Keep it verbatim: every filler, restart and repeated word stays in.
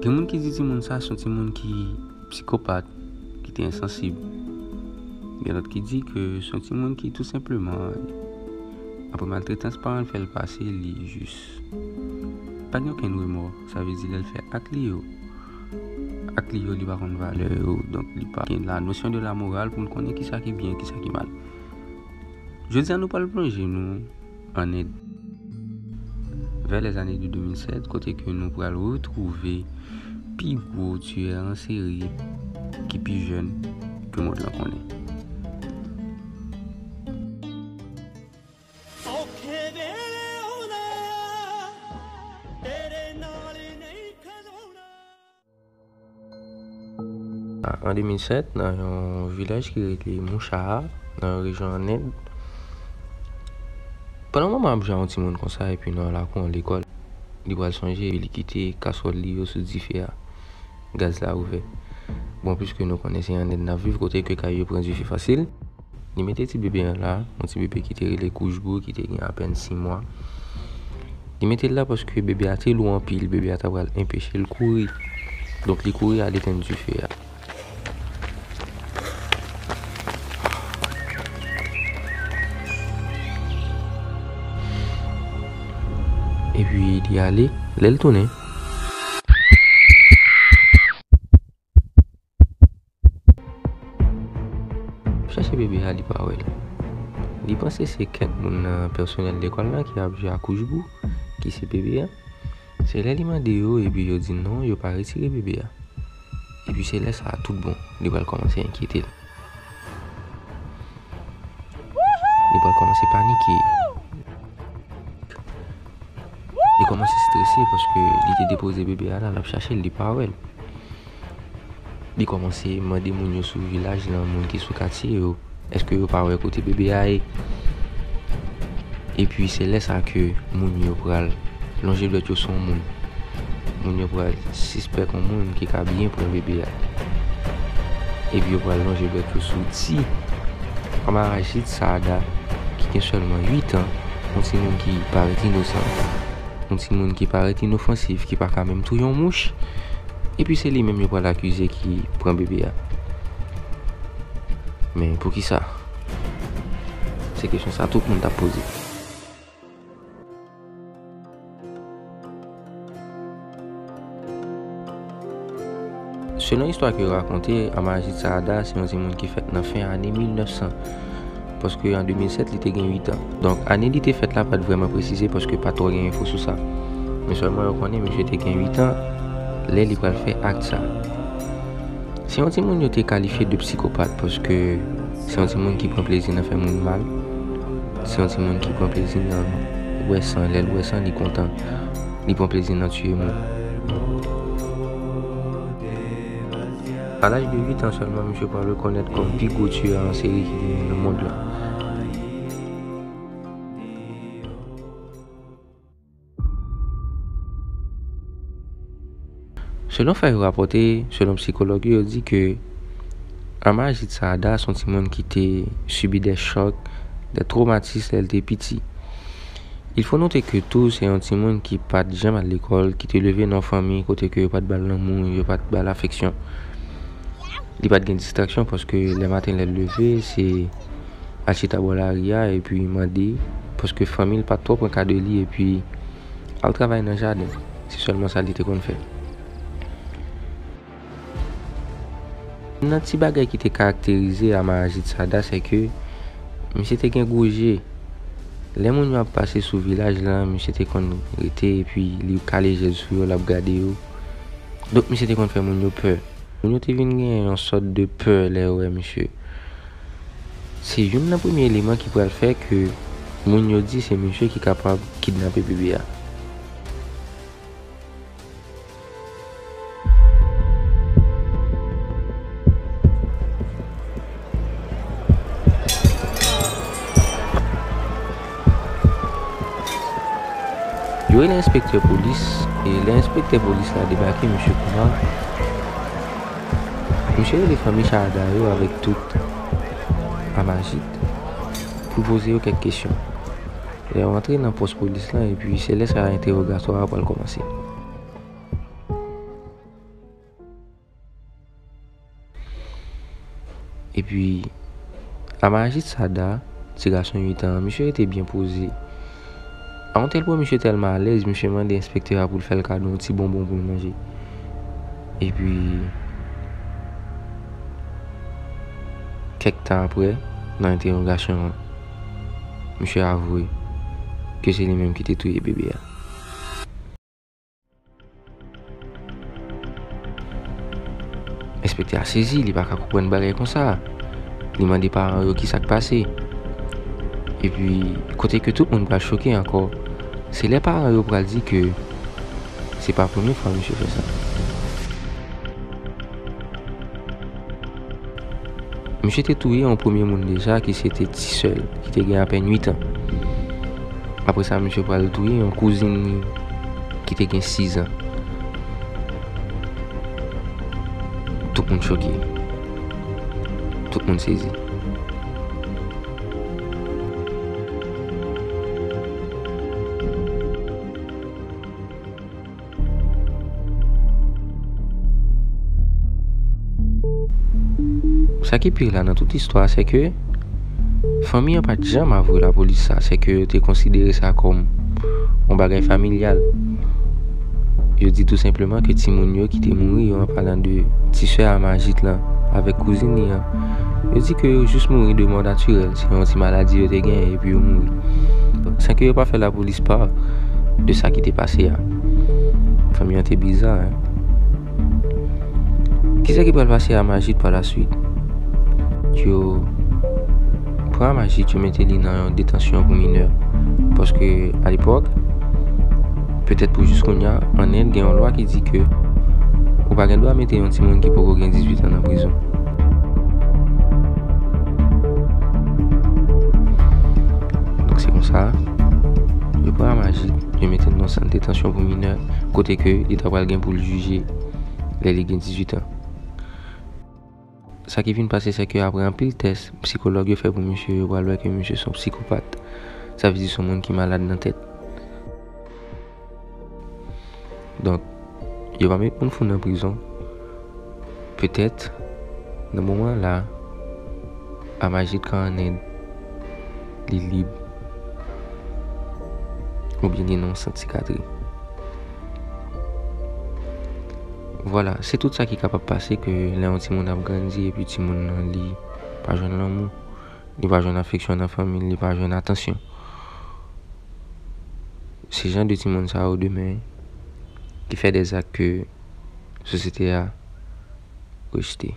Gen moun ki di timoun sa se yon timoun ki psikopat, ki te ensansib. Gen lòt ki di ke se yon timoun ki tou senpleman, apre maltretans paran l fè l pase, li jis pa gen okenn remò. Sa vle di lè l fè ak li yo, ak li yo, li pa konn valè yo. Donk, li pa gen la notion de la morale pou l konnen kisa ki byen, kisa ki mal. Jodi a, nou pral plonje nou an End, vè lèzane de de mil sèt, kote ke nou pral retwouve pi gwo tiyè an seri ki pi jèn ke mond lan konnen. An de mil sèt, nan yon vilaj ki rele Mouchara, nan yon rejyon an End, pandan yon moman ap jwe a yon timoun konsa, epi nan lakou an lekòl, li pral sonje, epi li kite kaswòl li yo sou dife a. Gaz la ouvè. Bon, piske nou konnen se an End n ap viv, kote ke kay yo pran dife fasil. Li mete ti bebe an la, yon ti bebe ki te rele Kouchbou, ki te gen apèn sis mwa. Li mete l la paske bebe a te lou anpil, bebe a ta pral enpeche l kouri. Donk, li kouri al etenn dife a. Epi, li ale, lè l tounen, chache bebe a, li pa wè l. Li panse se kèk moun nan pèsonèl lekòl la ki ap jwe ak Kouchbou, ki se bebe a. Se lè li mande yo, epi yo di non, yo pa retire bebe a. Epi se lè sa a tout bon, li pral kòmanse enkyete l. Li pral kòmanse panike. Li kòmanse strese paske li te depoze bebe a la, l ap chache l, li pa wè l. Li kòmanse mande moun yo sou vilaj lan, moun ki sou katye yo, èske yo pa wè kote bebe a ye. Epi se lè sa ke moun yo pral lonje dwèt yo sou yon moun. Moun yo pral sispèk yon moun ki ka byen pran bebe a. Epi yo pral lonje dwèt yo sou ti Amarajit Saada, ki gen sèlman uit an, yon timoun ki parèt inosan, yon timoun ki parèt inofansif, ki pa ka menm touye yon mouch, epi se li menm yo pral akize ki pran bebe a. Men poukisa? Se kesyon sa tout moun t ap poze. Selon istwa ke yo rakonte, Amarajit Saada se yon timoun ki fèt nan fen ane mil nèf san, paske an de mil sèt, li te gen uit an. Donk, ane li te fèt la pa t vrèman presize, paske pa twò gen enfo sou sa. Men sèlman yo konnen misye te gen uit an lè li pral fè ak sa. Se yon timoun yo te kalifye de psikopat, paske se yon timoun ki pran plezi nan fè moun mal. Se yon timoun ki pran plezi nan wè san. Lè l wè san, li kontan. Li pran plezi nan tiye moun. A laj de uit an sèlman, misye pran rekonèt kòm pi gwo tiyè an seri ki genyen nan mond lan. Selon fè yo rapòte, selon sikològ yo, yo di ke Amarajit Saada se yon timoun ki te sibi de chòk, de twomatis lè l te piti. Il faut noter que tou se yon timoun ki pa t janm al lekòl, ki te leve nan yon fanmi kote ke yo pa t ba l lanmou, yo pa t ba l afeksyon. Li pa t gen distraksyon paske lè maten lè l leve, se al chita bò lari a epi mande, paske fanmi l pa t twò pran ka de li, epi al travay nan jaden. Se sèlman sa li te konn fè. Youn nan ti bagay ki te karakterize Amarajit Saada, se ke misye te gen gwo je. Lè moun yo ap pase sou vilaj lan, misye te konn rete epi li kale je l sou yo, l ap gade yo. Donk, misye te konn fè moun yo pè. Moun yo te vin gen yon sòt de pè lè yo wè misye. Se youn nan premye eleman ki pral fè ke moun yo di se misye ki kapab kidnape bebe a. Yo rele enspektè polis, e lè enspektè polis la debake, misye Kumar, misye rele fanmi Saada yo avèk tout Amarajit pou l poze yo kèk kesyon. Lè yo antre nan pòs polis lan, epi se lè sa a entèwogatwa a pral kòmanse. Epi, a Majid Sada, ti gason uit an, misye rete byen poze. A yon tèl pwen, misye tèlman alèz, misye mande enspektè a pou l fè l kado yon ti bonbon pou l manje. Epi, kèk tan apre, nan entèwogasyon an, misye avwe ke se li menm ki te touye bebe a. Enspektè a sezi, li pa ka konprann bagay konsa. Li mande paran yo kisa k pase. Epi, kote ke tout moun pral choke ankò, se lè paran yo pral di ke se pa premye fwa misye fè sa. Misye te touye yon premye moun deja, ki se te ti sè l, ki te gen apèn uit an. Apre sa, misye pral touye yon kouzin li ki te gen sis an. Tout moun choke. Tout moun sezi. Sa ki pi la nan tout istwa a, se ke fanmi an pa t janm avwe lapolis sa, se ke yo te konsidere sa kòm yon bagay familyal. Yo di tou senpleman ke timoun yo ki te mouri yo, an palan de ti sè a Majid lan avèk kouzin li an, yo di ke yo jis mouri de mò natirèl, se yon ti maladi yo te genyen epi yo mouri. San ke yo pa fè lapolis pa de sa ki te pase a. Fanmi an te biza, hein. Kisa ki pral pase a Majid pa la swit? Yo pran Majid, yo mete li nan yon detansyon pou minè. Paske, alepòk, petèt pou jis kounye a, an End, gen yon lwa ki di ke ou pa gen dwa mete yon timoun ki poko gen dizuit an nan prizon. Donk, se konsa, yo pran Majid, yo mete l nan sant detansyon pou minè, kote ke li ta pral gen pou l jije lè li gen dizuit an. Sa ki vin pase, se ke apre anpil tès sikològ yo fè pou misye, yo pral wè ke misye se yon psikopat. Sa vle di se yon moun ki malad nan tèt. Donk, yo pa met moun fou nan prizon. Petèt, nan moman la, a Majid ka an End, li lib, oubyen li nan yon sant sikatri. Vwala, se tout sa ki kapab pase ke lè yon timoun ap grandi epi timoun nan li pa jwenn lanmou, li pa jwenn afeksyon nan fanmi l, li pa jwenn atansyon. Se jan de timoun sa yo demen ki fè de zak ke sosyete a rejte.